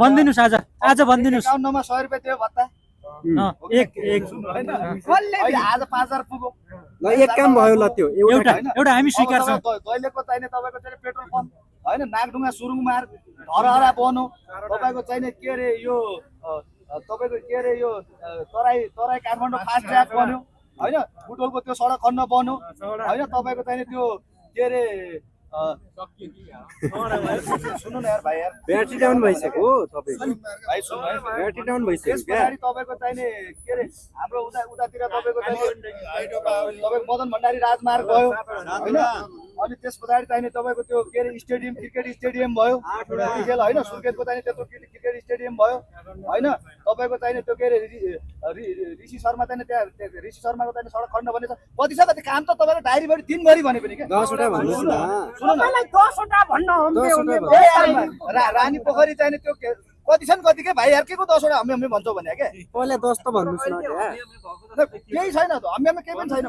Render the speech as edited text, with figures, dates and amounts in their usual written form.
भनिदिनुहोस् आज भनिदिनुहोस्। एकाउन्नमा 100 रुपियाँ थियो भत्ता एक कसले आज 5000 पुग्यो ल एक काम भयो ल त्यो एउटा हामी स्वीकार्छौँ। दैलेखको चाहिने तपाईँको चाहिँ पेट्रोल पम्प होइन नागढुङ्गा सुरुङमार धरहरा बन्यो तपाईँको चाहिने के अरे यो तपाईँको के अरे यो तराई काठमाडौँ फास्ट ट्र्याक बन्यो होइन बुटोलको त्यो सडक खण्ड बन्यो होइन तपाईँको चाहिने त्यो के अरे सुन्नु न यार भाइ यार ब्याट्री डाउन भइसक्यो हो तपाईको भाइ सुन्नु है ब्याट्री डाउन भइसक्यो त्यस पछाडि तपाईँको चाहिने के अरे हाम्रो उतातिर तपाईँको तपाईँको मदन भण्डारी राजमार्ग भयो होइन अनि त्यस पछाडि चाहिने तपाईँको त्यो के अरे स्टेडियम क्रिकेट स्टेडियम भयो खेल होइन सुर्खेतको चाहिने त्यत्रो क्रिकेट स्टेडियम भयो होइन तपाईँको चाहिने त्यो के अरे ऋषि शर्मा चाहिने त्यहाँ ऋषि शर्माको चाहिने सडक खण्ड बनेछ कति छ कति काम त तपाईँको डायरीभरि 3 गरी भने पनि क्या 10 वटा भन्नुस् न सुन्नु न 10 वटा भन्न रानी पोखरी चाहिने त्यो कति छन् कति के भाइ यार के को 10 वटा हामी भन्छौँ भने क्या पहिला 10 त भन्नुस् न क्या केही छैन त हामी केही पनि छैन